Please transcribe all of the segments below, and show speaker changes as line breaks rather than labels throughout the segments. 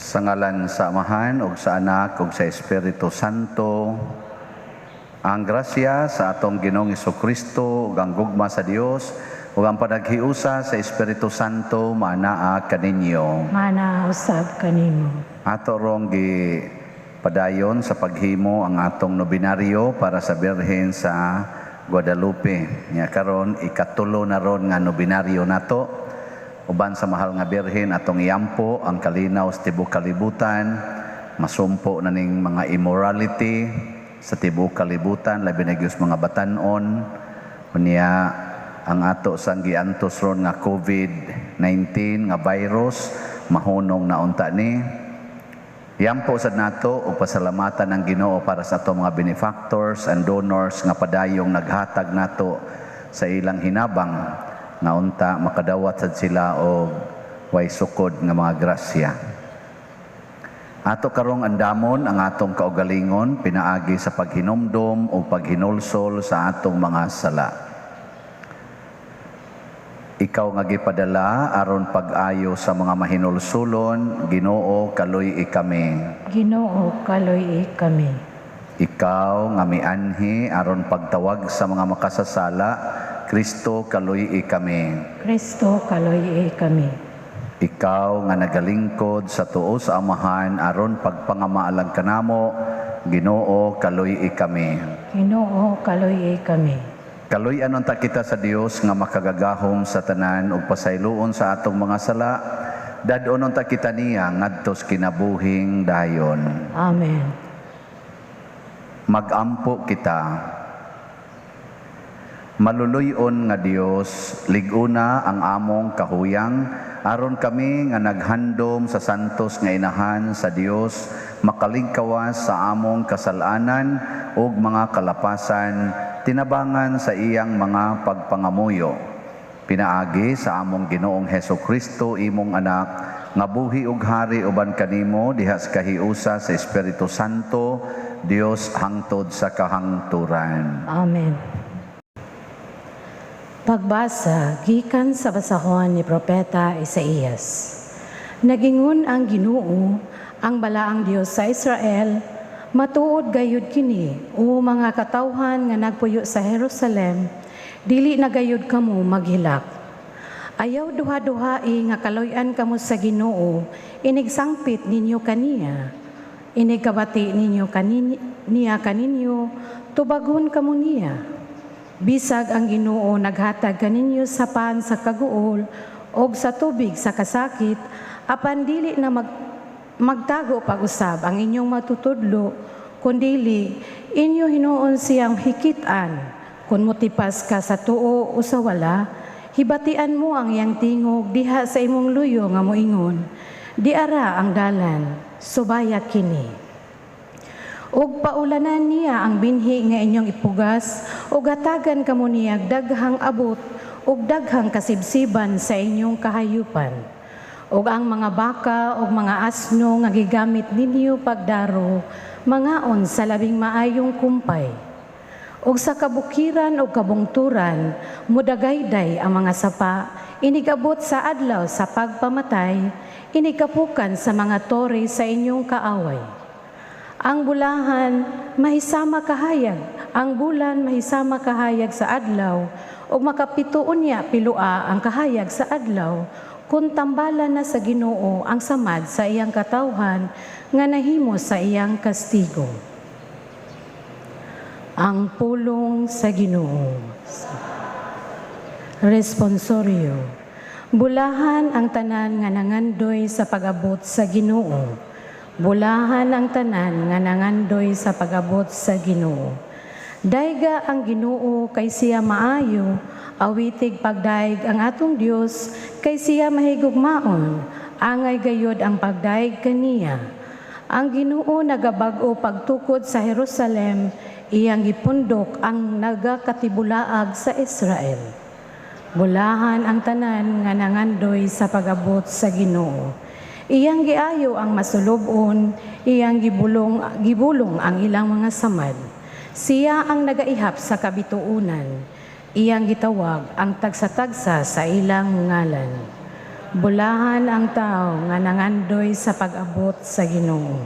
Sa ngalan sa Amahan ug sa Anak ug sa Espiritu Santo. Ang grasya sa atong Ginoong Kristo ug ang gugma sa Dios ug ang panaghiusa sa Espiritu Santo maanaa kaninyo.
Maanaa usab kanimo.
Ato rong gipadayon sa paghimo ang atong nobinaryo para sa Birhen sa Guadalupe. Nya karon, ikatulo na ron nga nobinaryo nato. Uban sa mahal nga Birhen, atong iampo ang kalinaw sa tibuok kalibutan, masumpo na ning mga immorality sa tibuok kalibutan, labi na gyud sa mga batanon. Unya ang ato sang giantos ron nga COVID-19 nga virus, mahunong na unta ni. Iampo sad nato ug pasalamatan ang Ginoo para sa ato mga benefactors and donors nga padayong naghatag nato sa ilang hinabang nga unta makadawat sad sila og way sukod nga mga grasya. Ato karong andamon ang atong kaugalingon pinaagi sa paghinumdom o paghinulsol sa atong mga sala. Ikaw nga gipadala aron pag-ayo sa mga mahinulsulon, Ginoo, kaluy-i kami.
Ginoo, kaluy-i kami.
Ikaw nga mianhi aron pagtawag sa mga makasasala, Kristo, kaluy-i kami.
Kristo, kaluy-i kami.
Ikaw nga nagalingkod sa tuo sa Amahan aron pagpangamaalag kanamo, Ginoo, kaluy-i kami.
Ginoo, kaluy-i kami.
Kaluy-an unta kita sa Dios nga makagagahom sa tanan ug pasayloon sa atong mga sala. Dad-on unta kita niya ngadto sa kinabuhing dayon.
Amen.
Magampo kita. Maluluy-on nga Dios, lig-una ang among kahuyang aron kami nga naghandom sa santos nga inahan sa Dios makaligkawas sa among kasalanan ug mga kalapasan, tinabangan sa iyang mga pagpangamuyo. Pinaagi sa among Ginoong Heso Kristo, imong anak, nga buhi ug hari uban kanimo diha sa kahiusa sa Espiritu Santo, Dios hangtod sa kahangturan.
Amen. Pagbasa gikan sa basahon ni Propeta Isaías. Nagingon ang Ginoo, ang balaang Dios sa Israel, "Matuod gayud kini, o mga katawhan nga nagpuyo sa Jerusalem, dili na gayud kamo maghilak. Ayaw duha-duhai nga kaluy-an kamo sa Ginoo, inigsangpit ninyo kaniya. Inigkabati ninyo niya kaninyo, tubagon kamo niya. Bisag ang Ginoo naghatag kaninyo sa pan sa kaguol og sa tubig sa kasakit, apan dili na magtago pag-usab ang inyong matutudlo, kundili inyo hinuon siyang hikit-an. Kung motipas ka sa tuo o sa wala, hibatian mo ang iyang tingog diha sa imong luyo nga moingon, 'Diara ang dalan, subaya kini.' Ug paulanan niya ang binhi nga inyong ipugas, ug hatagan kamo niya daghang abot ug daghang kasibsiban sa inyong kahayupan. Ug ang mga baka ug mga asno nga gigamit ninyo pagdaro, mangaon sa labing maayong kumpay. Ug sa kabukiran ug kabungturan, mudagayday ang mga sapa, inigabot sa adlaw sa pagpamatay, inigkapukan sa mga tore sa inyong kaaway. Ang bulahan mahisama kahayag, ang bulan mahisama kahayag sa adlaw, ug makapito unya piloa ang kahayag sa adlaw, kung tambalan na sa Ginoo ang samad sa iyang katawhan nga nahimo sa iyang kastigo." Ang pulong sa Ginoo. Responsorio. Bulahan ang tanan nga nangandoy sa pag-abot sa Ginoo. Bulahan ang tanan nga nangandoy sa pag-abot sa Ginoo. Dayga ang Ginoo kay siya maayo, awitig pagdayeg ang atong Dios kay siya mahigugmaon, angay gayod ang pagdayeg kaniya. Ang Ginoo nagabag-o pagtukod sa Jerusalem, iyang gipundok ang nagakatibulaag sa Israel. Bulahan ang tanan nga nangandoy sa pag-abot sa Ginoo. Iyang giayo ang masulub-on, iyang gibulong ang ilang mga samad. Siya ang nagaihap sa kabituonan, iyang gitawag ang tagsa-tagsa sa ilang ngalan. Bulahan ang tao nga nangandoy sa pag-abot sa Ginoo.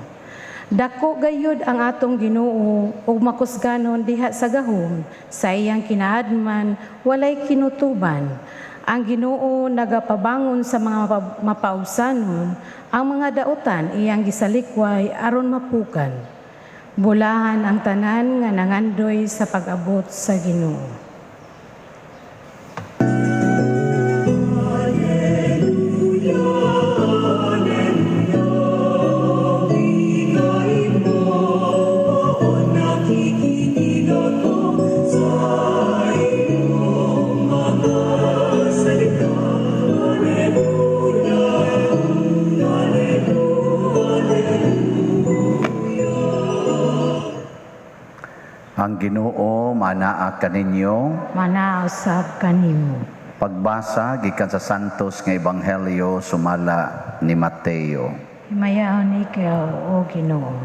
Dako gayud ang atong Ginoo ug makusganon diha sa gahom sa iyang kinaadman, walay kinutuban. Ang Ginoo nagapabangon sa mga mapausanon, ang mga dautan iyang gisalikway aron mapukan. Bulahan ang tanan nga nangandoy sa pag-abot sa Ginoo.
Ang Ginoo manaa kaninyo.
Manaa usab kanimo.
Pagbasa gikan sa Santos nga Ebanghelyo sumala ni Mateo.
Himayaon ikaw, o Ginoo.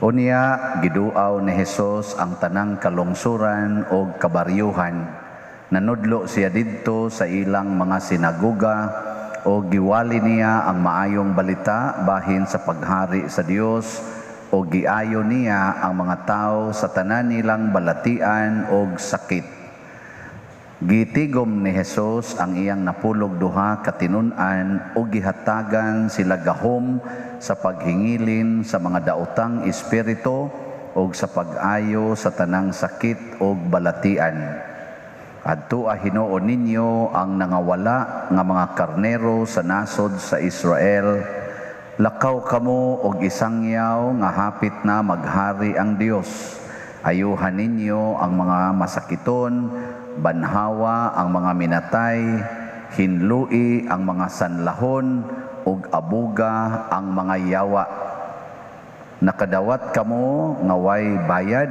Unya giduaw ni Hesus ang tanang kalungsuran og kabaryuhan. Nanudlo siya didto sa ilang mga sinagoga o giwali niya ang maayong balita bahin sa paghari sa Dios o giayo niya ang mga tao sa tanan nilang balatian og sakit. Gitigom ni Hesus ang iyang napulog duha ka tinun-an ug gihatagan sila gahom sa paghingilin sa mga daotang espiritu ug sa pag-ayo sa tanang sakit ug balatian. Adtoa hinuon ninyo ang nangawala nga mga karnero sa nasod sa Israel. Lakaw kamo og isangyaw nga hapit na maghari ang Dios. Ayuhan ninyo ang mga masakiton, banhawa ang mga minatay, hinlui ang mga sanlahon, ug abuga ang mga yawa. Nakadawat kamo nga way bayad,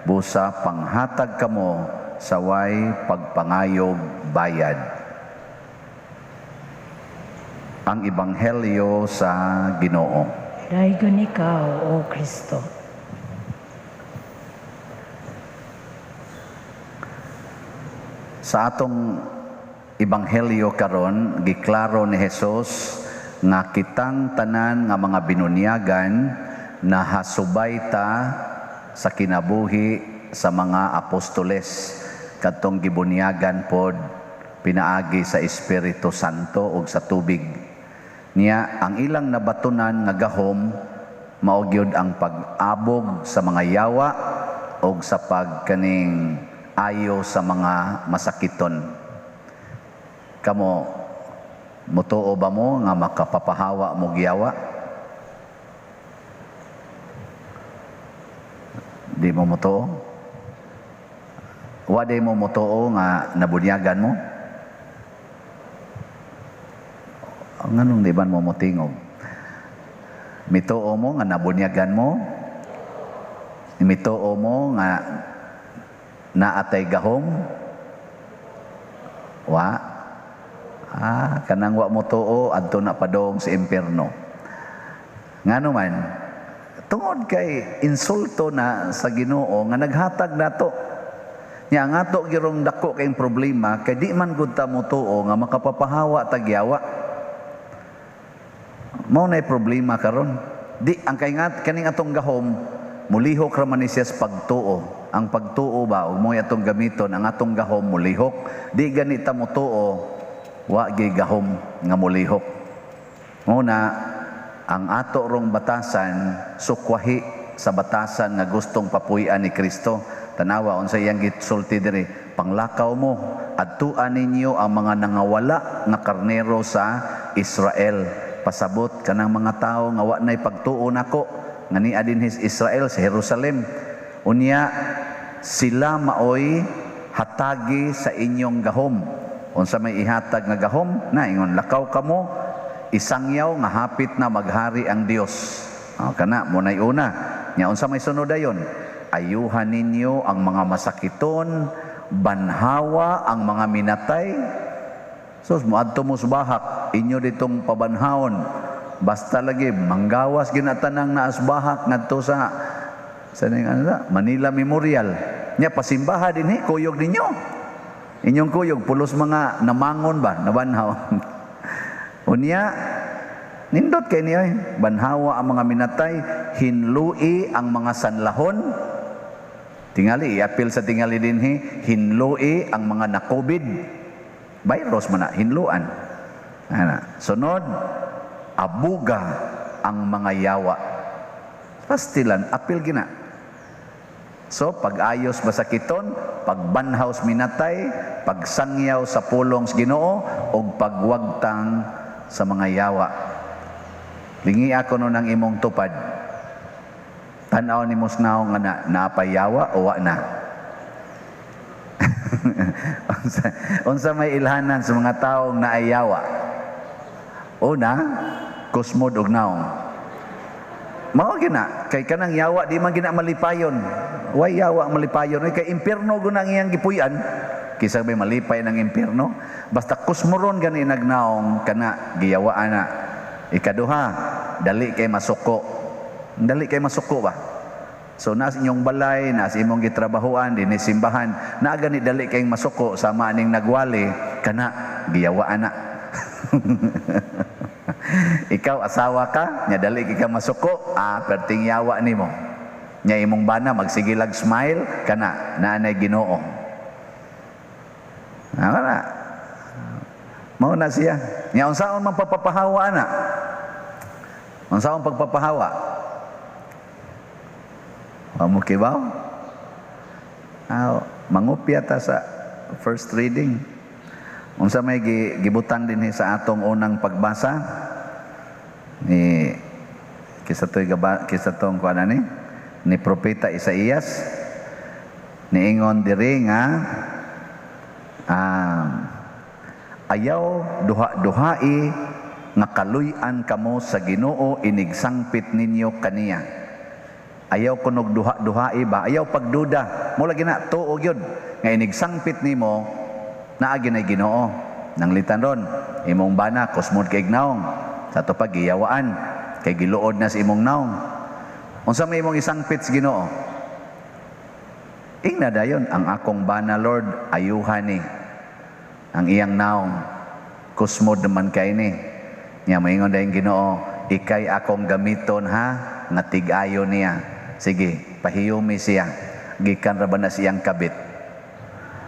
busa panghatag kamo sa way pagpangayog bayad. Ang Ebanghelyo sa Ginoo.
Daygon ikaw, O Kristo.
Sa atong Ebanghelyo karon, giklaro ni Hesus nga kitang tanan nga mga binunyagan nahasubay ta sa kinabuhi sa mga apostoles kadtong gibunyagan pod pinaagi sa Espiritu Santo ug sa tubig. Niya ang ilang nabatunan nga gahom mao gyud ang pag-abog sa mga yawa ug sa pagkaning ayo sa mga masakiton. Kamo, mutuo ba mo nga makapapahawa mo giyawa? Di mo mutuo? Wa di mo mutuo nga nabunyagan mo? Nganong di ba mo mutingog? Mituo mo nga nabunyagan mo? Mituo mo nga naatay gahom? Wa? Kanang wa mo tuo, adto na padong sa impierno. Ngano man, tungod kay insulto na sa Ginoo nga naghatag nato. Nya ang ato girong dako kayong problema kay di man gud ta motuo nga makapapahawa tagyawa. Mao nay problema karon. Di ang kay nga kaning atong gahom mulihok ra man ni siya sa pagtuo. Ang pagtuo ba ug mo'y atong gamiton ang atong gahom mulihok. Di ganita motuo, wa gyud gahom nga mulihok. Muna ang ato rong batasan sukwahi sa batasan nga gustong papuy-an ni Kristo. Tanawa unsa iyang gisulti diri, panglakaw mo adtuan ninyo ang mga nangawala nga karnero sa Israel. Pasabot kanang mga tawo nga wa nay pagtuo nako nga nia dinhi sa Israel sa Jerusalem. Unya sila maoy hatagi sa inyong gahom. Unsa may ihatag nga gahom? Na ingon lakaw kamo isangyaw nga hapit na maghari ang Dios. Kana mo nay una. Nya unsa may sunod dayon? Ayuhan ninyo ang mga masakiton, banhawa ang mga minatay. So moadto mo sa bahak, inyo ditong pabanhaon. Basta lagi manggawas ginatanang naas bahak ngadto sa ning ano na, Manila Memorial. Nya pasimbaha dinhi kuyog ninyo. Inyong kuyog pulos mga namangon ba, nabanhaw. Unya, nindot kay niya, eh. Banhawa ang mga minatay, hinlui ang mga sanlahon. Tingali, iapil sa tingali dinhi, hinlui ang mga na-COVID. Virus man na, hinluan. Ana. Sunod, abuga ang mga yawa. Pastilan, apil gina. So, pag-ayos masakiton, pagbanhaw sa minatay, pagsangyaw sa pulong sa Ginoo, ug pagwagtang sa mga yawa. Lingi ako no ng imong tupad. Tanaw ni mo nga na, napayawa o wa na. Unsa may ilhanan sa mga taong naayawa? Una, kusmod og naong. Mao gina, kay kanang yawa di man gina malipayon. Way yawa ang malipayon? Ay, kay impierno guna ang iyang gipuy-an. Kisa may malipay ng impierno. Basta kusmoron gani nagnaong kana giyawaan na. Ikaduha, dali kay masuko. Dali kay masuko ba? So nas inyong balay, nas imong gitrabahoan, dinhi simbahan, naa gani dali kay masuko sama aning nagwali kana giyawaan na. Ikaw asawa ka, nya dali kay ka masuko, perting yawa nimo. Nya imong bana magsigilag smile kana naanay Ginoo. Ah, mao na siya. Nya unsaon man pagpapahawa ana? Unsaon pagpapahawa? Wa mo kibaw? Ah, mangupya ta sa first reading. Unsa may gibutang dinhi sa atong unang pagbasa? Ni kisa to'y gaba, kisa tong kuan ani ni Propeta Isaías, niingon diri nga ayaw duha-duhai nga kaluy-an kamo sa Ginoo inigsangpit ninyo kaniya. Ayaw kunog duha-duhai ba, ayaw pagduda. Mo lagi na tuo gyud nga inigsangpit nimo naa gyud Ginoo. Nanglitan ron imong bana kusmod kay naong sa ato pag giyawaan kay giluod na sa imong naong. Unsa may imong isangpit sa Ginoo? Ingna dayon, ang akong bana, Lord, ayuhan ni ang iyang naong, kusmod naman kay ni. Nya moingon dayon Ginoo, ikay akong gamiton ha nga tig-ayo niya. Sige, pahiyumi siya, gikan ra ba na siyang kabit.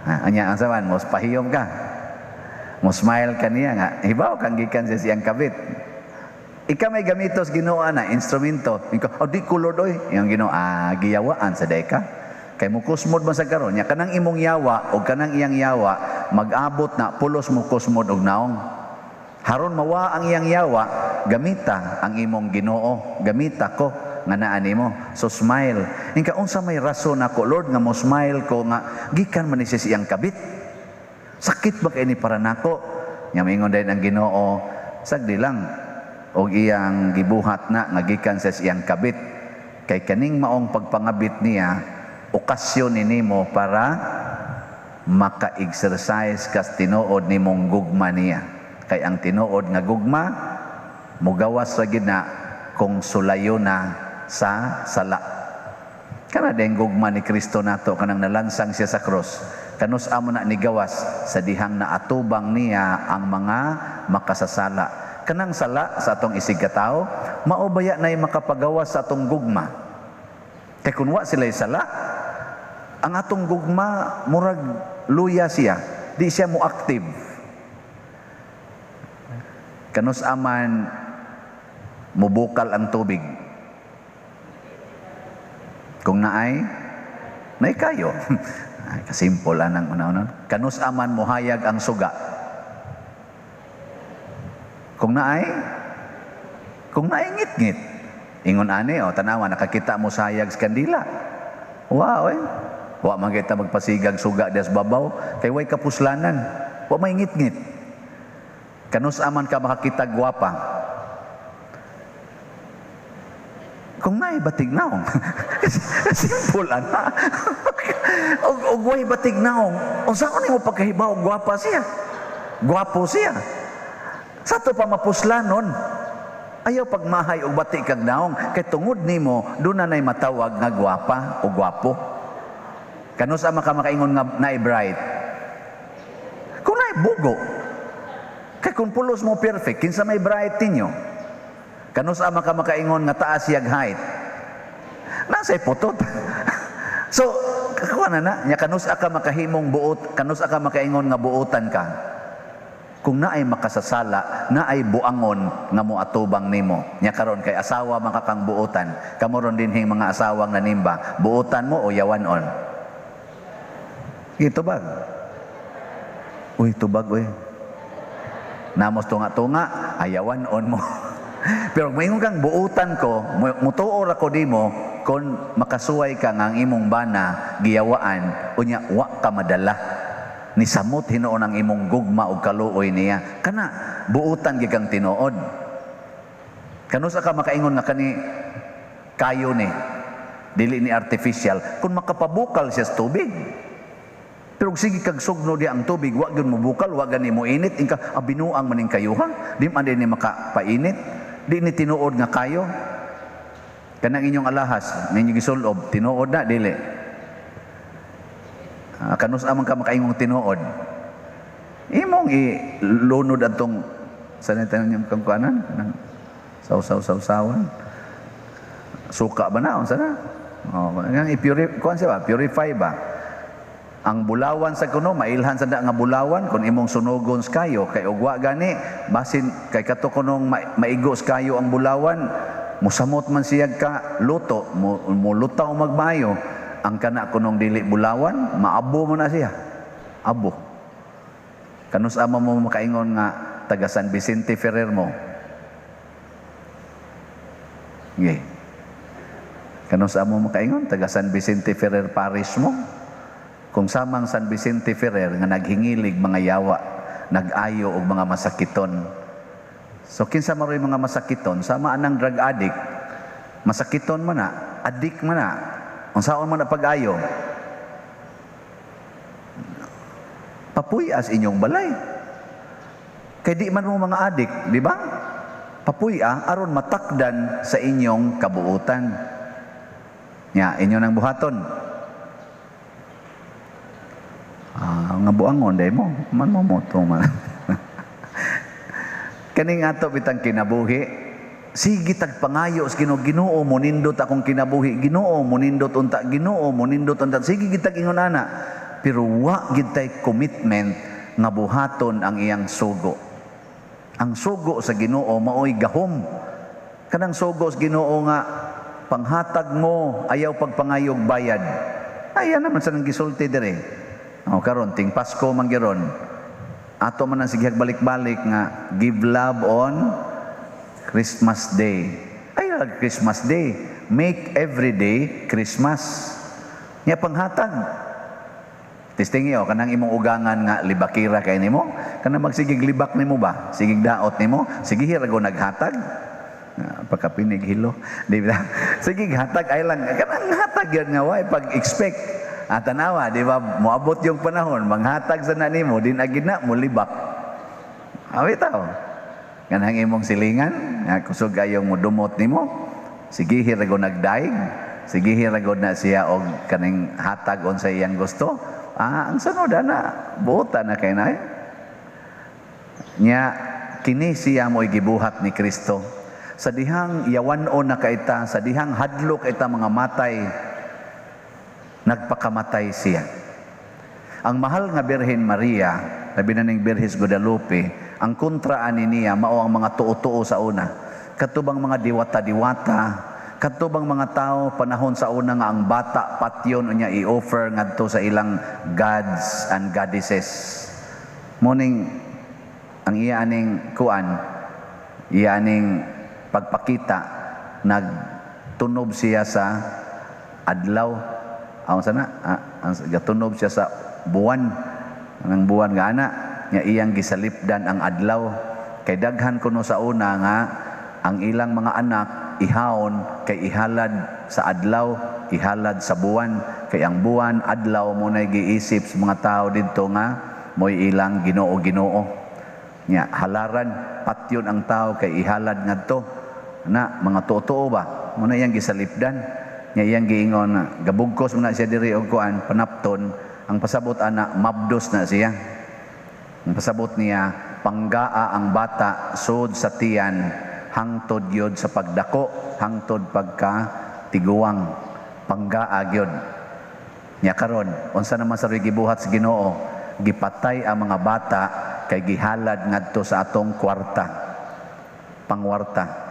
Ha, anya ang saban mo pahiyom ka, mo smile ka niya nga hibaw kang gikan siya siyang kabit. Ika may gamitos Ginoo na instrumento. Ikaw, oh, di ko, Lord, oy. Yung Ginoo, giyawaan sa deka. Kay mo kusmod man sa karon nya kanang imong yawa o kanang iyang yawa mag-abot na pulos mo kusmod og naong. Haron mawa ang iyang yawa, gamita ang imong Ginoo, gamita ko nga naa nimo. So smile. Inka unsa may rason ako, Lord, nga mo smile ko nga gikan man ni siya siyang kabit. Sakit ba kay ni para nako? Nya moingon dayon ang Ginoo, sagdi lang og iyang gibuhat na nga gikan sa iyang kabit. Kay kaning maong pagpangabit niya, okasyon ni nimo para maka-exercise kas tinuod nimong gugma niya. Kay ang tinuod nga gugma mugawas ra gid na kung sulayo na sa sala. Kana din gugma ni Kristo nato kanang nalansang siya sa krus. Kanus amo na nigawas sa dihang naatubang niya ang mga makasasala. Kanang sala sa atong isig katawo, mao baya nay makapagawas sa atong gugma? Kay kun wa sila'y sala, ang atong gugma murag luya siya, di siya mo active. Kanus aman mubukal ang tubig? Kung naay, naay kayo. Ay, kasimple anang una-una. Kanus aman mohayag ang suga? Kung naay ngit-ngit. Ingon ani, o tanawa, nakakita mo sa hayag sa kandila. Wow, eh. Wa man kita magpasigag suga des babaw, kay way kapuslanan. Wa may ngit-ngit. Kanus aman ka makakita gwapa? Kung naay batig naong. Simple ana. Og way batig naong. Unsa ko nimo pagkahibaw gwapa siya? Gwapo siya. Sa to pa mapuslanon. Ayaw pagmahay og bati kag naong kay tungod nimo doon na nay matawag nga gwapa o gwapo. Kanus ama ka makaingon nga naay bright? Ay bugo. Kay kung pulos mo perfect, kinsa may bright ninyo? Kanus-a man ka makaingon nga taas siyag height? Nasa'y putot. So, kakuha na na. Nya kanus-a ka makahimong buot, kanus-a ka makaingon nga buotan ka? Kung naay makasasala, naay buangon nga moatubang nimo. Nya karon kay asawa man ka kang buotan, kamo ron dinhing mga asawang nanimba, buotan mo o yawanon? Sige, tubag. Uy, tubag, uy. Namos tunga-tunga, ayawan-on mo. Pero kung moingon kang buutan ko, mutuo ra ko nimo kung makasuway ka nga ang imong bana giyawaan, unya wa ka madala. Nisamot hinuon ang imong gugma ug kaluoy niya. Kana buutan gyud kang tinuod. Kanus-a ka makaingon nga kani kayo ni dili ni artificial kung makapabukal siya sa tubig? Pero kung sige kag sugno di ang tubig, wa gyud mo bukal, wa gani mo init, inka ah, binuang maning kayuha, di man din ni makapainit, di ni tinuod nga kayo. Kanang inyong alahas, ninyo gisulob, tinuod na dili? Ah, kanus-a man ka makaingong tinuod? Imong ilunod atong sa nito inyong kangkuanan, kanang saw-saw saw-sawan. Suka ba na? Unsa na? Oh, nga i-purify, kuan siya ba? Purify ba? Ang bulawan sa kuno, mailhan sa da nga bulawan kung imong sunugon sa kayo kay ugwa gani basin kay kato kunong maigo sa kayo ang bulawan, musamot man siya ka luto, mulutaw magmayo. Ang kana kunong dili bulawan, maabo mo na siya, abo. Kanus-a man mo makaingon nga taga San Vicente Ferrer mo? Okay. Kanus-a mo makaingon taga San Vicente Ferrer Parish mo? Kung samang San Vicente Ferrer nga naghingilig mga yawa, nag-ayo og mga masakiton. So kinsa man ro'y mga masakiton, sama anang drug addict, masakiton man na, addict man na, unsaon man na pag-ayo? Papuy-as inyong balay. Kay di man mo mga addict, di ba? Papuy-a aron matakdan sa inyong kabuutan. Nya, inyo nang buhaton. Ah, nga buangon day mo, man mo moto man. Kaning ato bitang kinabuhi, sige tagpangayo sa Ginoo, Ginoo monindot akong kinabuhi, Ginoo monindot unta, Ginoo monindot unta. Sige gitag ingon ana, pero wa gid tay commitment nga buhaton ang iyang sugo. Ang sugo sa Ginoo maoy gahom. Kanang sugo sa Ginoo nga panghatag mo ayaw pagpangayog bayad. Ayan naman sa nang gisulti dire. O karon ting Pasko man giron. Ato man ang sige balik-balik nga give love on Christmas Day. Ay, Christmas Day. Make every day Christmas. Nya panghatag. Testingi o kanang imong ugangan nga libakira kay nimo, kanang magsigig libak nimo ba? Sigig daot nimo, sige hirago naghatag. Ah, pagkapinig hilo. Di ba? Sige hatag ay lang kanang hatag yan nga way pag-expect. At tanawa, di ba, moabot yung panahon, manghatag sa na nimo, din agid na, mulibak. Awi tao. Kanang imong silingan, nga kusog ayong mudumot nimo, sige hirago nagdaig, sige hirago na siya og kaning hatag on sa iyang gusto. Ah, ang sunod ana, buota na kay nay. Nya kini siya mo'y gibuhat ni Kristo. Sa dihang yawan-on na kaita, sa dihang hadlok ita mga matay, nagpakamatay siya. Ang mahal nga Birhen Maria, labi na ning Birhis Guadalupe, ang kontra ani niya mao ang mga tuo-tuo sa una. Katubang mga diwata-diwata, katubang mga tao panahon sa una nga ang bata patyon unya i-offer ngadto sa ilang gods and goddesses. Morning ang iya aning kuan, iya aning pagpakita, nagtunob siya sa adlaw. Ang sana, ang gatunob siya sa buwan. Anang buwan nga ana, nga iyang gisalipdan ang adlaw. Kay daghan kuno sa una nga ang ilang mga anak ihawon kay ihalad sa adlaw, ihalad sa buwan. Kay ang buwan adlaw mo nay giisip sa mga tao didto nga mo'y ilang Ginoo-Ginoo. Nya halaran patyon ang tao kay ihalad ngadto. Na mga tuo-tuo ba mo na iyang gisalipdan. Nya iyang giingon na gabugkos mo na siya diri og kuan panapton, ang pasabot ana mabdos na siya. Ang pasabot niya, panggaa ang bata sud sa tiyan hangtod gyud sa pagdako, hangtod pagka tiguang, panggaa gyud. Nya karon, unsa naman sa gibuhat sa Ginoo? Gipatay ang mga bata kay gihalad ngadto sa atong kwarta. Pangwarta.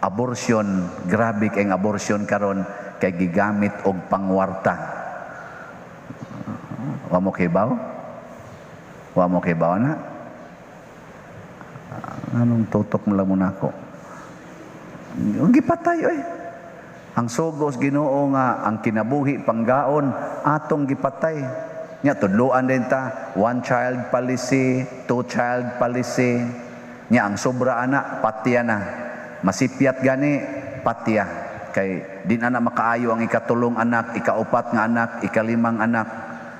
Abortion, grabe kay abortion karon kay gigamit og pangwarta. Wa mo kibaw? Wa mo kibaw na? Anong tutok mo lang muna ako? Gipatay oy. Ang sugos Ginoo nga ang kinabuhi panggaon atong gipatay. Nya tudloan din ta one child policy, two child policy. Nya ang sobra ana patya na. Masipyat gani patya kay di na makaayo ang ikatulong anak, ikaupat nga anak, ikalimang anak.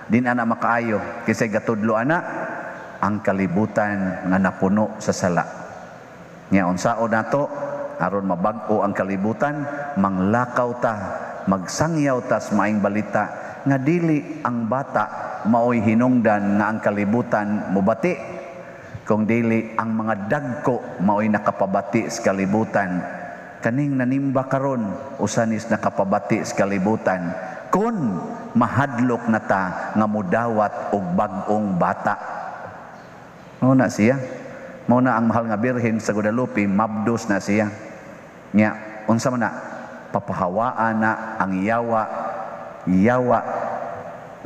Di na makaayo kisay gatudlo ana ang kalibutan nga napuno sa sala. Nya unsaon nato aron mabag-o ang kalibutan, manglakaw ta, magsangyaw ta sa maayong balita nga dili ang bata maoy hinungdan nga ang kalibutan mobati, kung dili ang mga dagko maoy nakapabati sa kalibutan. Kaning nanimba karon usa nis nakapabati sa kalibutan kun mahadlok na ta nga mudawat og bag-ong bata. Mao na siya. Mao na ang mahal nga Birhen sa Guadalupe, mabdos na siya. Nya, unsa man na papahawaan na ang yawa, yawa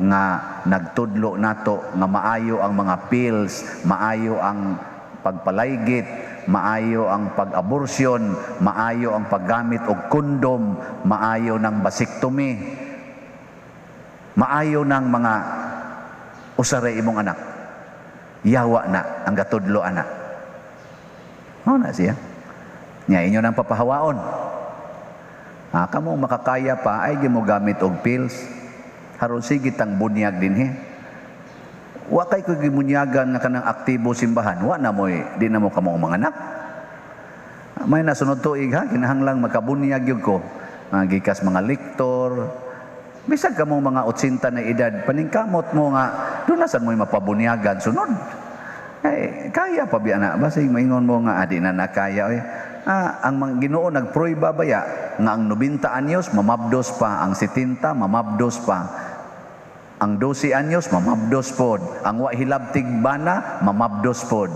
nga nagtudlo nato nga maayo ang mga pills, maayo ang pagpalaygit, maayo ang pag-abortion, maayo ang paggamit og kondom, maayo ng vasectomy, maayo ng mga usaray imong anak. Yawa na ang gatudlo ana. Mao na siya. Nya inyo nang papahawaon. Ah, kamo makakaya pa ay mo gamit og pills. Haron sige tang bunyag dinhi. Wa kay ko gimunyagan nga kanang aktibo simbahan. Wa na moy di na mo kamo mga anak. May nasunod tuig ha, kinahanglang makabunyag gyud ko. Mga gikas mga lektor, bisag kamo mga 80 na edad, paningkamot mo nga dunasan mo'y mapabunyagan sunod. Ay, kaya pa biya na. Basig maingon mo nga, adi na nakaya. Oy. Ah, ang mga Ginoo nagprueba baya nga ang 90 anyos mamabdos pa, ang 70 mamabdos pa. Ang 12 anyos mamabdos pod. Ang wa hilabtig bana mamabdos pod.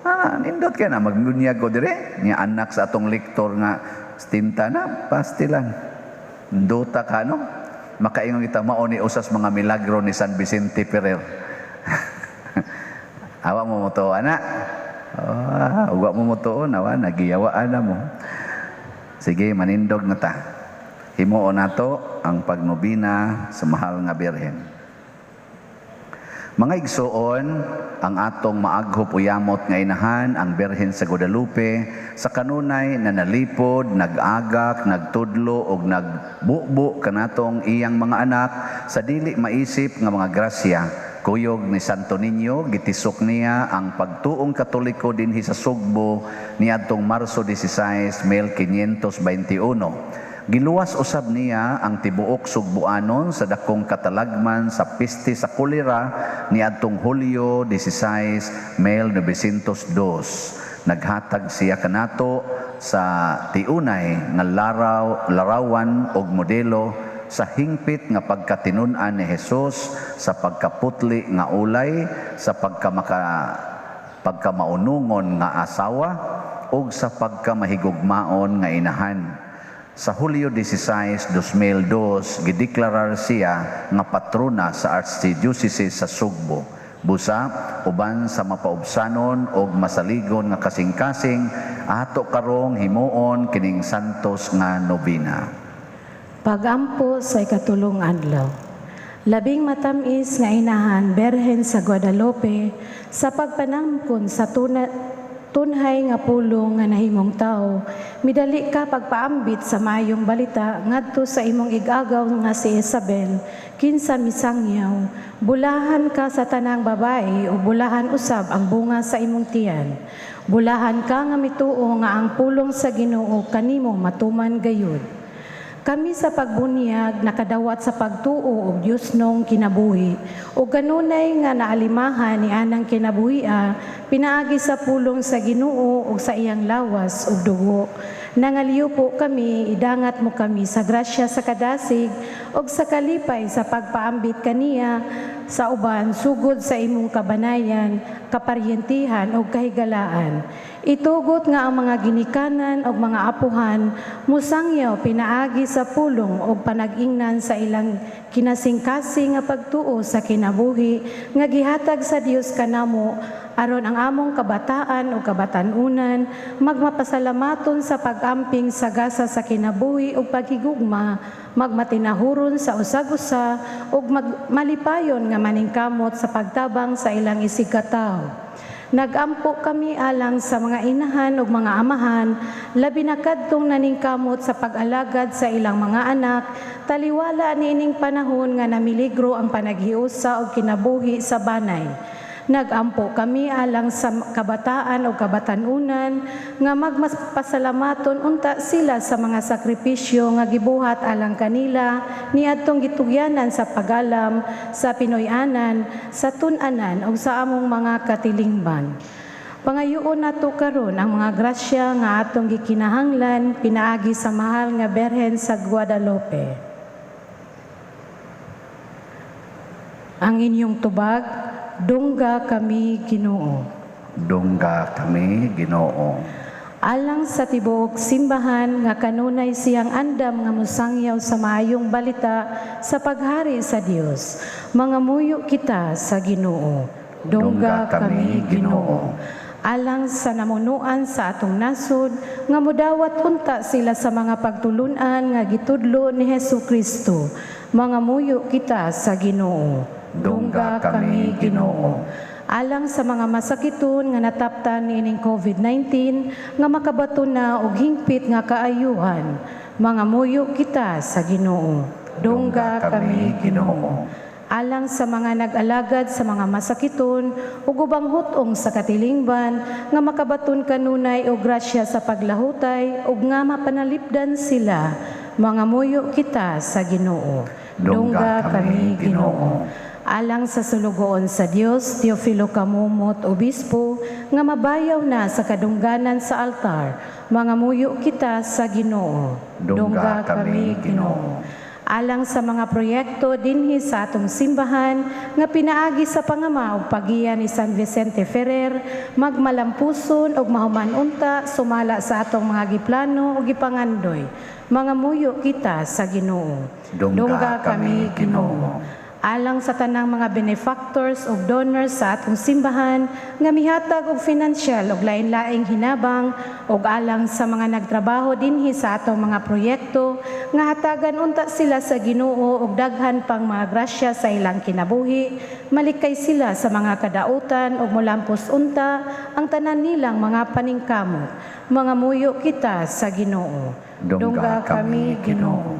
Ah, nindot kay na magbunyag ko dire nya anak sa atong lektor nga 70 na pastilan. Duta ka no? Makaingon kita mao ni usas mga milagro ni San Vicente Ferrer. Awa mo mo ana. Oh, uwa mo mo nawa nagiyawaan na mo. Sige, manindog na ta. Himuon nato ang pagnobina sa mahal nga Birhen. Mga igsuon, ang atong maaghop uyamot nga inahan, ang Birhen sa Guadalupe, sa kanunay na nalipod, nag-agak, nagtudlo og nagbubo kanatong iyang mga anak sa dili maisip nga mga grasya. Kuyog ni Santo Niño, gitisok niya ang pagtuong Katoliko dinhi sa Sugbo niadtong Marso 16, 1521. Giluwas usab niya ang tibuok Sugbuanon sa dakong katalagman sa peste sa kolera niadtong Hulyo 16, 1902. Naghatag siya kanato sa tiunay nga larawan og modelo sa hingpit nga pagkatinun-an ni Jesus sa pagkaputli nga ulay, sa pagkamaunungon nga asawa ug sa pagkamahigugmaon nga inahan. Sa Hulyo 16, 2002, gideklarar siya nga patrona sa Archdiocese sa Sugbo. Busa, uban sa mapaubsanon og masaligon nga kasing-kasing, ato karong himuon kining santos nga nobina.
Pagampo sa ikatulong adlaw. Labing matamis nga inahan Berhen sa Guadalupe sa pagpanangkon sa tunhay nga pulong nga nahimong tao, midali ka pagpaambit sa maayong balita ngadto sa imong igagaw nga si Isabel, kinsa misangyaw, bulahan ka sa tanang babae o bulahan usab ang bunga sa imong tiyan. Bulahan ka nga mituo nga ang pulong sa Ginoo kanimo matuman gayud. Kami sa pagbunyag nakadawat sa pagtuo og Diosnong kinabuhi ug kanunay nga naalimahan ni anang kinabuhia pinaagi sa pulong sa Ginoo ug sa iyang lawas ug dugo. Nangaliyo po kami, idangat mo kami sa grasya sa kadasig ug sa kalipay sa pagpaambit kaniya sa uban sugod sa imong kabanayan, kaparyentihan ug kahigalaan. Itugot nga ang mga ginikanan ug mga apuhan musangyaw pinaagi sa pulong ug panag-ingnan sa ilang kinasingkasing nga pagtuo sa kinabuhi nga gihatag sa Dios kanamo, aron ang among kabataan ug kabatan-unan magmapasalamaton sa pag-amping sa gasa sa kinabuhi ug paghigugma, magmatinahuron sa usag-usa ug malipayon nga maningkamot sa pagtabang sa ilang isigkatawo. Nagampo kami alang sa mga inahan ug mga amahan, labi na kadtong naningkamot sa pag-alagad sa ilang mga anak, taliwala niining panahon nga namiligro ang panaghiusa ug kinabuhi sa banay. Nagampo kami alang sa kabataan o kabatanunan nga magmapasalamaton unta sila sa mga sakripisyo nga gibuhat alang kanila niadtong gitugyanan sa pagalam, sa Pinoy-anan, sa tun-anan ug sa among mga katilingban. Pangayoon nato karon ang mga grasya nga atong gikinahanglan pinaagi sa mahal nga Berhen sa Guadalupe. Ang inyong tubag, dungga kami, Ginoo.
Dungga kami, Ginoo.
Alang sa tibuok simbahan nga kanunay siyang andam nga mosangyaw sa maayong balita sa paghari sa Dios, mangamuyo kita sa Ginoo. Dungga kami, Ginoo. Alang sa namunuan sa atong nasod nga mudawat unta sila sa mga pagtulun-an nga gitudlo ni Hesus Kristo, mangamuyo kita sa Ginoo.
Dungga kami, Ginoo.
Alang sa mga masakiton nga nataptan niining COVID-19 nga makabaton na og hingpit nga kaayuhan, mangamuyo kita sa Ginoo. Dungga kami, Ginoo. Alang sa mga nag-alagad sa mga masakiton ug ubang hut-ong sa katilingban nga makabaton kanunay og grasya sa paglahutay ug nga mapanalipdan sila, mangamuyo kita sa Ginoo.
Dungga kami, Ginoo.
Alang sa sulugoon sa Dios, Teofilo Camomot, Obispo, nga mabayaw na sa kadungganan sa altar, mangamuyo kita sa Ginoo.
Dungga kami, Ginoo.
Alang sa mga proyekto dinhi sa atong simbahan nga pinaagi sa pangama ug pagiya ni San Vicente Ferrer, magmalampuson ug mahuman unta sumala sa atong mga giplano ug gipangandoy, mangamuyo kita sa Ginoo.
Dungga kami, Ginoo.
Alang sa tanang mga benefactors ug donors sa atong simbahan nga mihatag og financial ug lain-laing hinabang, ug alang sa mga nagtrabaho dinhi sa atong mga proyekto nga hatagan unta sila sa Ginoo og daghan pang mga grasya sa ilang kinabuhi, malikay sila sa mga kadautan ug molampos unta ang tanan nilang mga paningkamot, mangamuyo kita sa Ginoo.
Dungga kami, Ginoo.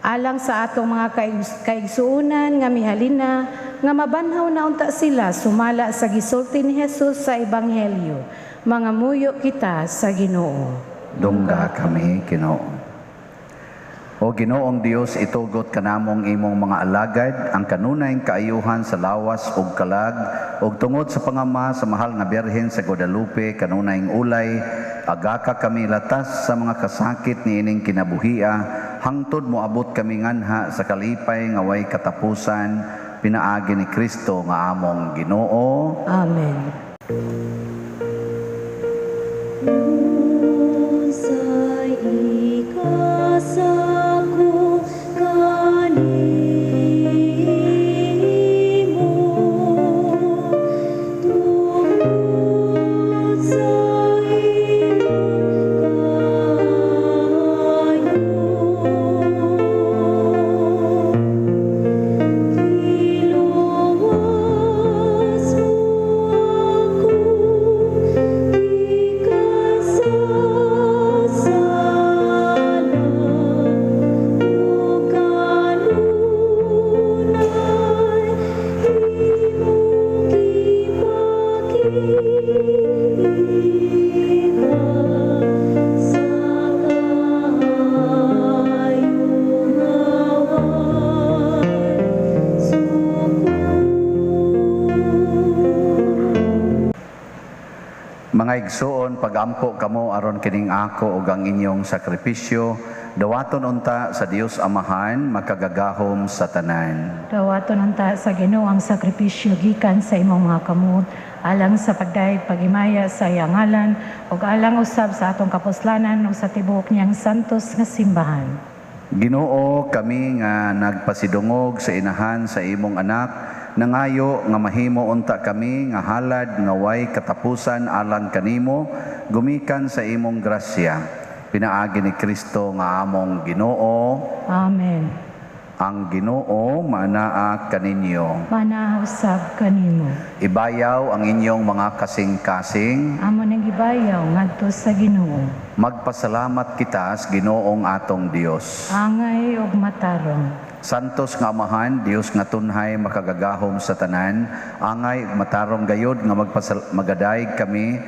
Alang sa atong mga kaigsuonan nga mihalina nga mabanhaw na unta sila sumala sa gisulti ni Jesus sa Ebanghelyo, mangamuyo kita sa Ginoo.
Dungga kami, Ginoo. O Ginoong Dios, itugot kanamong imong mga alagad ang kanunayng kaayuhan sa lawas ug kalag, ug tungod sa pangama sa mahal nga Birhen sa Guadalupe, kanunayng ulay, agaka kami latas sa mga kasakit niining kinabuhia, hangtod moabot kami nganha sa kalipay nga way katapusan, pinaagi ni Kristo nga among Ginoo.
Amen.
Unsay ikasako kanimo tungod sa imong kaayo? Giluwas mo ako.
Mga igsuon, pagampo kamo aron kining ako ug ang inyong sakripisyo, dawaton unta sa Dios Amahan, makagagahom sa tanan.
Dawaton unta sa Ginoo ang sakripisyo gikan sa imong mga kamot, alang sa pagdayeg paghimaya sa iyang ngalan ug alang usab sa atong kapuslanan ug sa tibuok niyang santos nga simbahan.
Ginoo, kami nga nagpasidungog sa inahan sa imong anak, nangayo nga mahimo unta kami nga halad nga way katapusan alang kanimo, gumikan sa imong grasya. Pinaagi ni Kristo nga among Ginoo.
Amen.
Ang Ginoo maanaa kaninyo.
Manaa usab kanimo.
Ibayaw ang inyong mga kasing-kasing.
Amo nang gibayaw ngadto sa Ginoo.
Magpasalamat kita sa Ginoong atong Dios.
Angay ug matarong.
Santos nga Amahan, Dios nga tunhay makagagahom sa tanan, angay ug matarong gayod nga magadayeg kami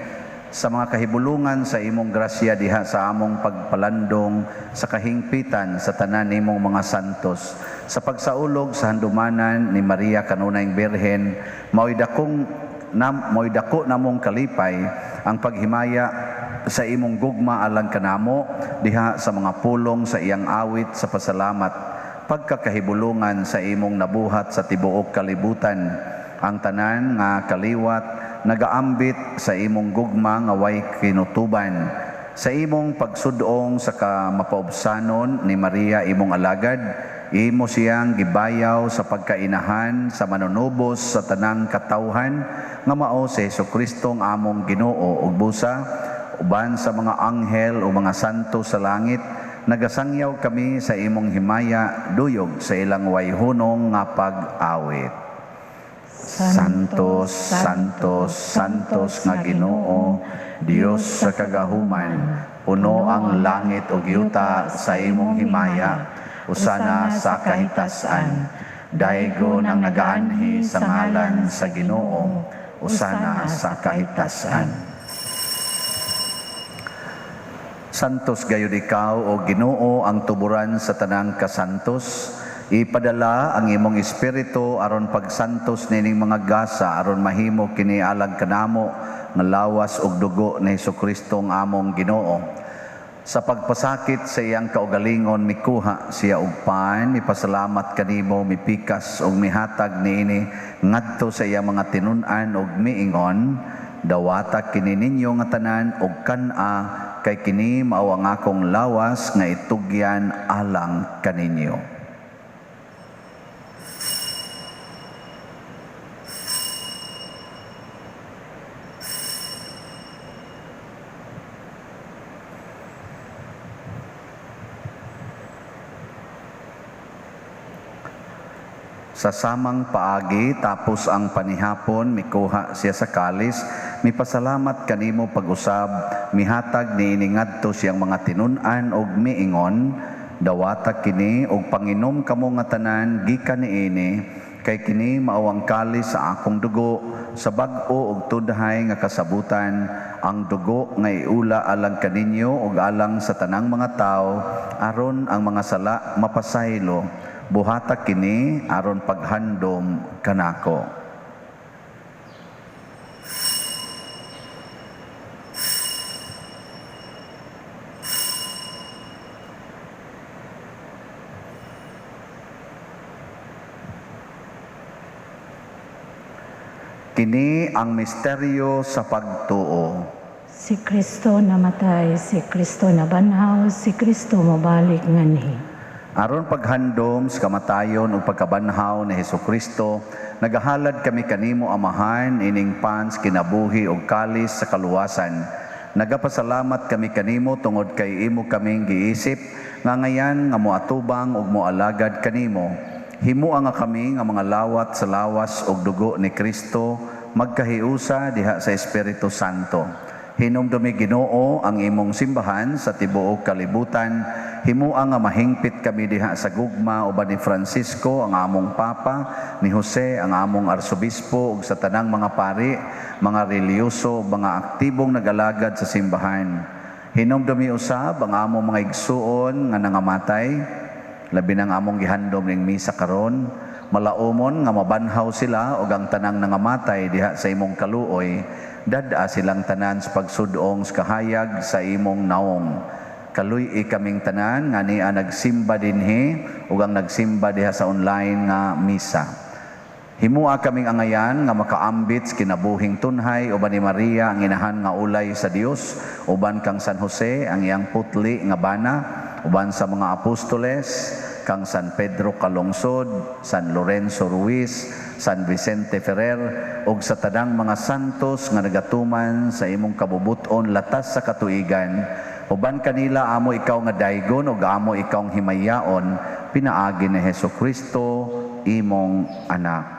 sa mga kahibulungan sa imong grasya diha sa among pagpalandong sa kahingpitan sa tanan nimong mga santos. Sa pagsaulog sa handumanan ni Maria kanunayng Birhen, mao'y dako namong kalipay ang paghimaya sa imong gugma alang kanamo diha sa mga pulong sa iyang awit sa pasalamat, pagkakahibulungan sa imong nabuhat sa tibuok kalibutan. Ang tanan nga kaliwat nagaambit sa imong gugma nga way kinutuban. Sa imong pagsudong sa kamapaubsanon ni Maria imong alagad, imo siyang gibayaw sa pagkainahan sa manunubos sa tanang katawhan nga mao si Hesukristo ang among Ginoo, ug busa uban sa mga anghel o mga santo sa langit, nagasangyaw kami sa imong himaya duyog sa ilang wayhunong nga pag-awit. Santos, Santos, Santos nga Ginoo, Dios sa kagahuman, puno ang langit ug yuta sa imong himaya, usana sa kahitasan. Daygon ang nagaanhi sa ngalan sa Ginoo, usana sa kahitasan. Santos gayud ikaw, o Ginoo, ang tuburan sa tanang kasantos. Ipadala ang imong espiritu aron pagsantos nining mga gasa aron mahimo kini alang kanamo nga lawas ug dugo ni Hesukristo ang among Ginoo. Sa pagpasakit sa iyang kaugalingon mikuha siya og pan, mipasalamat kanimo, mipikas ug mihatag niini ngadto sa iyang mga tinun-an ug miingon, dawata kini ninyo nga tanan og kan-a, kay kini mao ang akong lawas nga itugyan alang kaninyo. Sa samang paagi, tapos ang panihapon, mikuha siya sa kalis, mipasalamat kanimo pag-usab, mihatag niini ngadto siyang mga tinun-an og miingon, dawata kini og panginom kamo nga tanan gikan niini, kay kini mao ang kalis sa akong dugo, sa bag-o og tudhay nga kasabutan, ang dugo nga iula alang kaninyo og alang sa tanang mga tawo, aron ang mga sala mapasaylo. Buhata kini aron paghandom kanako. Kini ang misteryo sa pagtuo.
Si Kristo namatay, si Kristo nabanhaw, si Kristo mobalik nganhi.
Aron paghandom sa kamatayon ug pagkabanhaw ni Hesukristo, nagahalad kami kanimo Amahan ining pans kinabuhi ug kalis sa kaluwasan. Nagapasalamat kami kanimo tungod kay imo kaming giisip nga ngayan nga moatubang ug moalagad kanimo. Himoa nga kami nga mga lawat sa lawas ug dugo ni Kristo, magkahiusa diha sa Espiritu Santo. Hinumdumi Ginoo ang imong simbahan sa tibuok kalibutan. Himoa nga mahingpit kami diha sa gugma uban ni Francisco ang among Papa, ni Jose ang among Arsobispo ug sa tanang mga pari, mga relihiyoso, mga aktibong nagalagad sa simbahan. Hinumdumi usab ang among mga igsuon nga nangamatay, labi nang among gihandom ning misa karon, Malaumon nga mabanhaw sila ug ang tanang nangamatay diha sa imong kaluoy, dad-a silang tanan sa pagsudong sa kahayag sa imong naong. Kaluy-i kaming tanan nga nia nagsimba dinhi ug ang nagsimba diha sa online nga misa. Himua kaming angayan nga makaambit sa kinabuhing tunhay uban ni Maria ang inahan nga ulay sa Dios, uban kang San Jose ang iyang putli nga bana, uban sa mga apostoles, kang San Pedro Calungsod, San Lorenzo Ruiz, San Vicente Ferrer, ug sa tanang mga santos nga nagatuman sa imong kabubuton latas sa katuigan, uban kanila amo ikaw nga daygon ug amo ikaw himayaon, pinaagi ni Hesukristo imong anak.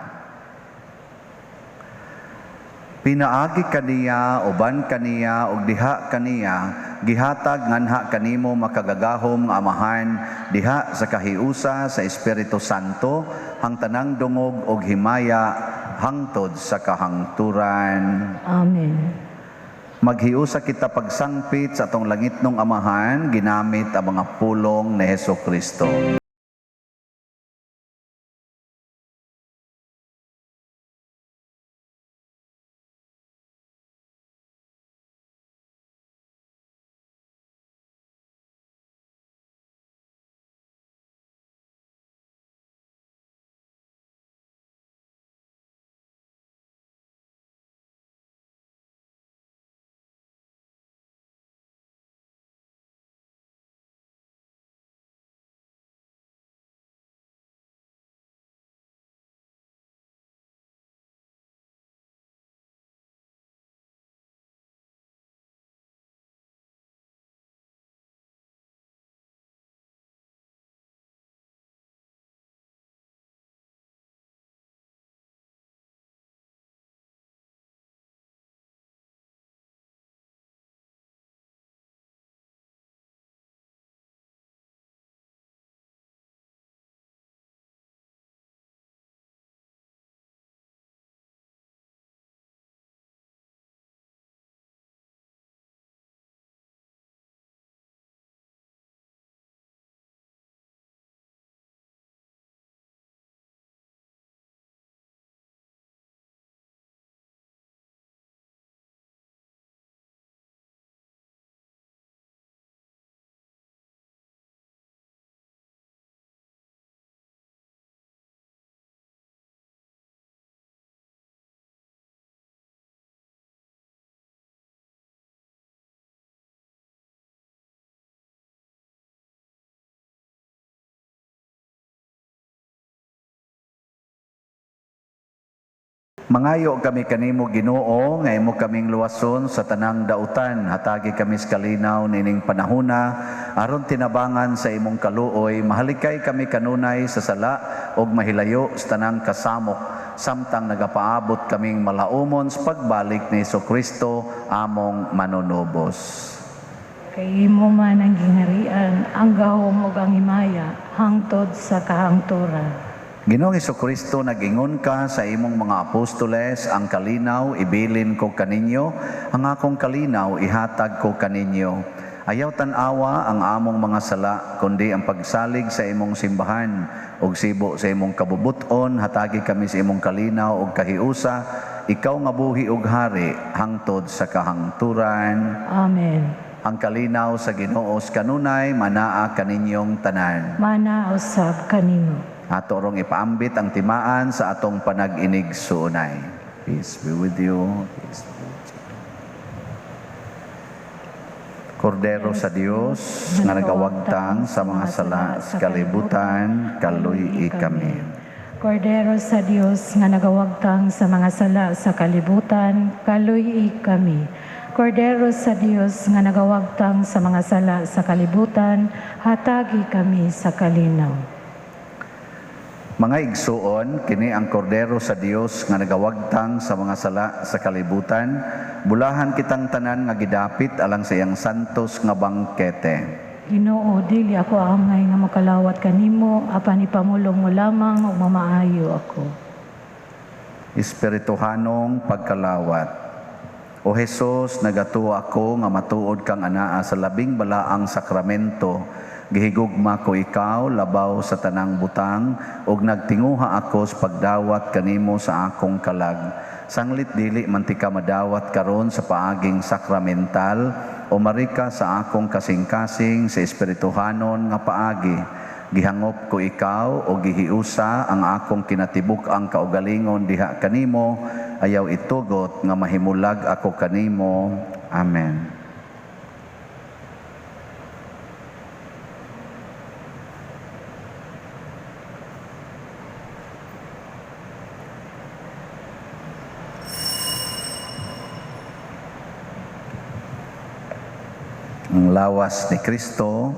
Pinaagi kaniya, uban kaniya, ug diha kaniya, gihatag nganha kanimo makagagahom nga Amahan, diha sa kahiusa sa Espiritu Santo, ang tanang dungog ug himaya hangtod sa kahangturan.
Amen.
Maghiusa kita pagsangpit sa atong langitnong Amahan, ginamit ang mga pulong ni Hesukristo. Mangayo kami kanimo Ginoo nga imo kaming luwason sa tanang dautan, hatagi kami sa kalinaw nining panahona aron tinabangan sa imong kaluoy, mahalikay kami kanunay sa sala ug mahilayo sa tanang kasamok samtang nagapaabot kaming malaumon sa pagbalik ni Hesukristo among manunubos.
Kay imo man ang gingharian, ang gahom ug ang himaya hangtod sa kahangturan.
Ginoong Hesukristo, nag-ingon ka sa imong mga apostoles, ang kalinaw ibilin ko kaninyo, ang akong kalinaw ihatag ko kaninyo. Ayaw tan-awa ang among mga sala, kundi ang pagsalig sa imong simbahan ug sibo sa imong kabubuton, hatagi kami sa imong kalinaw ug kahiusa, ikaw nga buhi ug hari hangtod sa kahangturan.
Amen.
Ang kalinaw sa Ginoo kanunay manaa kaninyong tanan.
Mana usab kanimo.
Ato rong ipaambit ang timaan sa atong panag-inig suunay. Peace be with you. Peace be with you. Kordero sa Dios nga nagawagtang sa mga sala sa kalibutan, kaluy-i kami.
Kordero sa Dios nga nagawagtang sa mga sala sa kalibutan, kaluy-i kami. Kordero sa Dios nga nagawagtang sa mga sala sa kalibutan, hatagi kami sa kalinaw.
Mga igsuon, kini ang kordero sa Dios nga nagawagtang sa mga sala sa kalibutan, bulahan kitang tanan nga gidapit alang sa iyang santos nga bangkete.
Ginoo, dili ako angay nga makalawat kanimo, apan ipamulong mo lamang ug mamaayo ako.
Espirituhanong pagkalawat. O Hesus, nagatuo ako nga matuod kang anaa sa labing balaang sakramento. Gihigugma ko ikaw labaw sa tanang butang ug nagtinguha ako sa pagdawat kanimo sa akong kalag. Sanglit dili man tika madawat karon sa paaging sakramental o marika sa akong kasing-kasing sa espirituhanon nga paagi. Gihangop ko ikaw o gihiusa ang akong kinatibuk-ang kaugalingon diha kanimo, ayaw itugot nga mahimulag ako kanimo. Amen. Ang lawas ni Kristo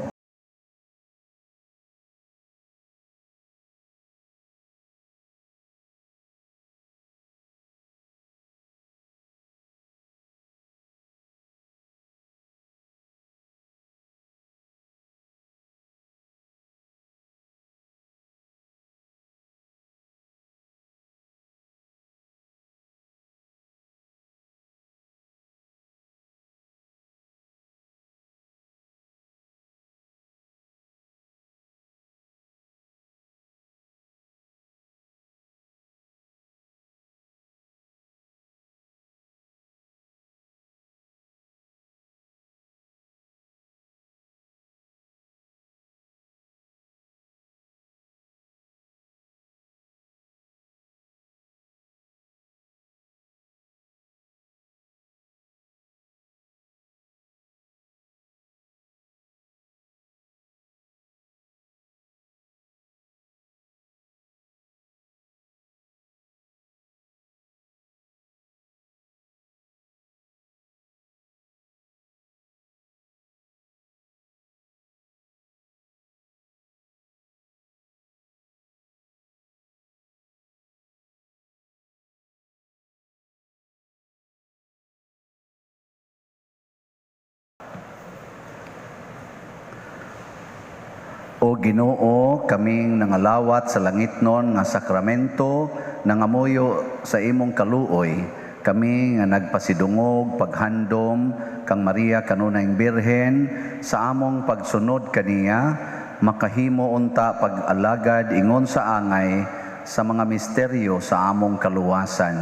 O Ginoo, kaming nangalawat sa langitnon nga sakramento, nangamuyo sa imong kaluoy, kami nga nagpasidungog paghandom kang Maria kanunayng Birhen sa among pagsunod kaniya, makahimo unta pag-alagad ingon sa angay sa mga misteryo sa among kaluwasan.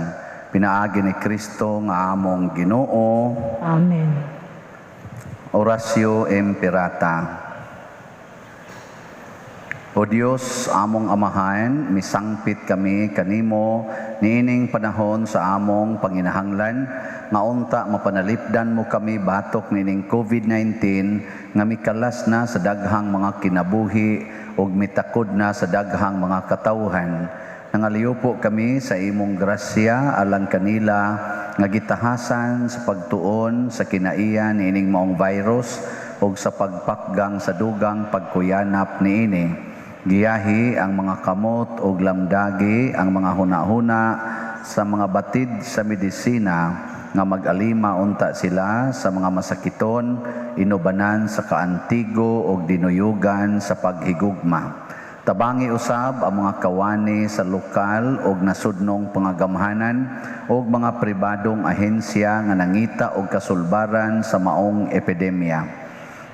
Pinaagi ni Kristo nga among Ginoo.
Amen.
Oratio Imperata. O Dios, among Amahan, misangpit kami kanimo niining panahon sa among panginahanglan, nga unta mapanalipdan mo kami batok niining COVID-19 nga mikalas na sa daghang mga kinabuhi ug mitakod na sa daghang mga katawhan. Nangaliw po kami sa imong grasya alang kanila nga gitahasan sa pagtuon sa kinaiyan niining maong virus ug sa pagpakgang sa dugang pagkuyanap niini. Giyahi ang mga kamot o lamdagi ang mga hunahuna sa mga batid sa medisina nga mag-alima unta sila sa mga masakiton, inubanan sa kaantigo o dinuyugan sa paghigugma. Tabangi usab ang mga kawani sa lokal o nasudnong pangagamhanan o mga pribadong ahensya nga nangita og kasulbaran sa maong epidemya.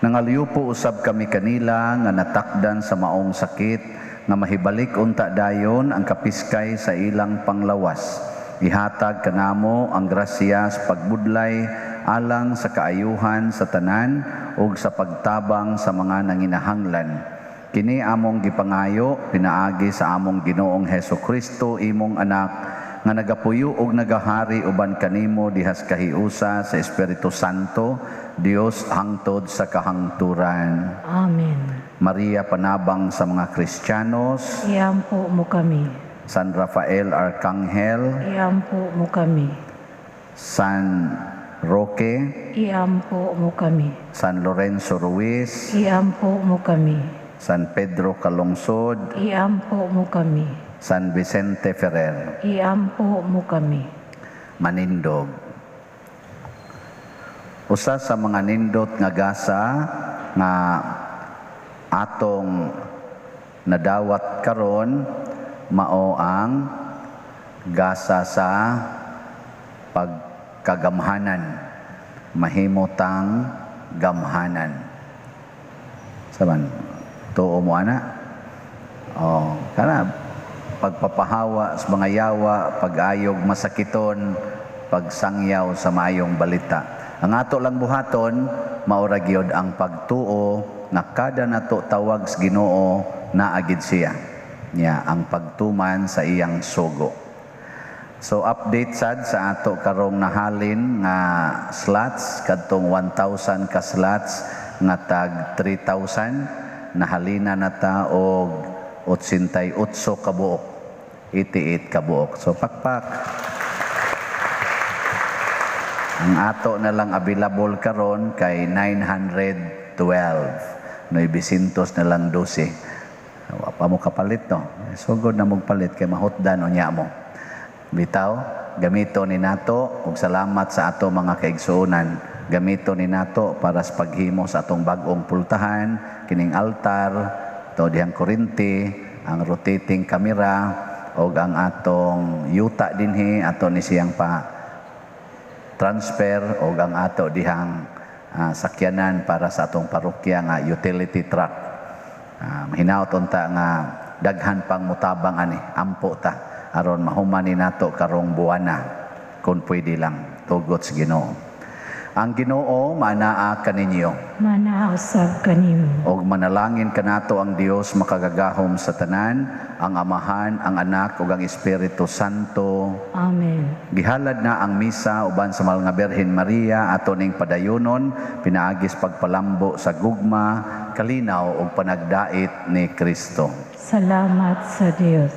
Nangaliw po usab kami kanila nga natakdan sa maong sakit nga mahibalik unta dayon ang kapiskay sa ilang panglawas. Ihatag kanamo ang grasya sa pagbudlay alang sa kaayuhan sa tanan ug sa pagtabang sa mga nanginahanglan. Kini among gipangayo pinaagi sa among Ginoong Hesus Kristo imong anak nga nagapuyo og nagahari uban kanimo dihas kahiusa sa Espiritu Santo, Dios hangtod sa kahangturan.
Amen.
Maria panabang sa mga Kristiyanos,
Iampo mo kami.
San Rafael Arcangel,
Iampo mo kami.
San Roque,
Iampo mo kami.
San Lorenzo Ruiz,
Iampo mo kami.
San Pedro Calungsod,
Iampo mo kami.
San Vicente Ferrer.
Iampo mo kami.
Manindog. Usa sa mga nindot nga gasa nga atong nadawat karon mao ang gasa sa Kagamhanan. Mahimo tang gamhanan. Saban, tuo mo ana? Oh, kana pagpapahawa sa mga yawa, pag-ayog masakiton, pagsangyaw sa maayong balita. Ang ato lang buhaton, maura gyud ang pagtuo nga kada nato tawag sa Ginoo, naa gid siya. Nya ang pagtuman sa iyang sugo. So update sad sa ato karong nahalin nga slots, kadtong 1,000 ka slots nga tag 3,000, nahalina na ta og 88 ka buok, 88 ka buok. So pakpak. Ang ato na lang available karon kay 912. 900 na lang 12. Wa pa mo kapalit, no? Sugod na magpalit kay mahutdan unya mo. Bitaw, gamito ni nato ug salamat sa ato mga kaigsuonan. Gamito ni nato para sa paghimo sa atong bag-ong pultahan, kining altar, to dihang kurente, ang rotating camera ug ang atong yuta dinhi ato ni siyang pa transfer og ang ato dihang sakyanan para sa atong parokya nga utility truck. Mahinaot unta nga daghan pang mutabang ani, ampo ta aron mahuman ni nato karong buwana kung pwede lang, tugot sa Ginoo. Ang Ginoo manaa kaninyo.
Manaa usab kanimo.
Og manalangin kanato ang Dios makagagahom sa tanan, ang Amahan, ang Anak ug ang Espiritu Santo.
Amen.
Gihalad na ang misa uban sa Mahal nga Birhen Maria, ato ning padayunon pinaagis pagpalambo sa gugma, kalinaw ug panagdait ni Kristo.
Salamat sa Dios.